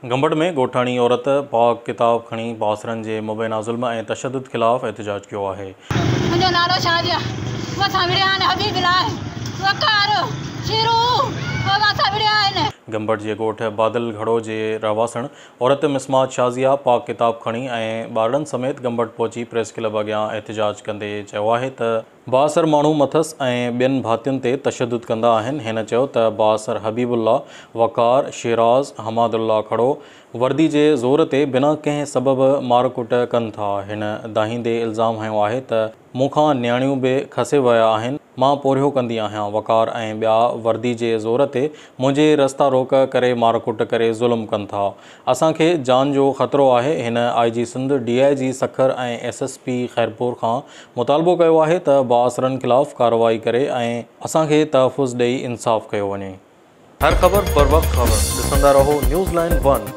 گمبٽ ۾ ڳوٺاڻي عورت پاڪ ڪتاب کڻي بااثرن جي مبينا ظلم ۽ تشدد خلاف احتجاج ڪيو آهي. منهنجو نالو شازيه مون سان وڙهيا آهن حبيب لاء وقار شيرو مون سان وڙهيا آهن. گمبٽ جي ڳوٺ بادل گهڙو جي رهواسڻ عورت مسمات شازيه پاڪ ڪتاب کڻي ۽ ٻارڙن سميت گمبٽ پهچي پريس ڪلب اڳيان احتجاج ڪندي چيو آهي ته بااثر ماڻهو مٿس ۽ ٻين ڀاتين تي تشدد ڪندا آهن. هن چيو ته بااثر حبيب الله، وقار، شيراز، حماد الله کھڙو وردي جي زور تي بنا ڪنهن سبب مار ڪٽ ڪن ٿا. هن دانهيندي الزام هنيو آهي ته مون کان نياڻيون به کسي ويا آهن، مان پورهيو ڪندي آهيان، وقار ۽ ٻيا وردي جي زور تي منهنجي رستا روڪ ڪري مار ڪٽ ڪري ظلم ڪن ٿا. اسان کي جان جو خطرو آهي. هن I G Sindh, D I G Sukkur ۽ S S P Khairpur کان مطالبو ڪيو آهي ته بااثرن خلاف ڪارروائي ڪري ۽ اسان کي تحفظ ڏئي انصاف ڪيو وڃي. هر خبر بروقت خبر ڏسندا رهو نيوز لائن ون.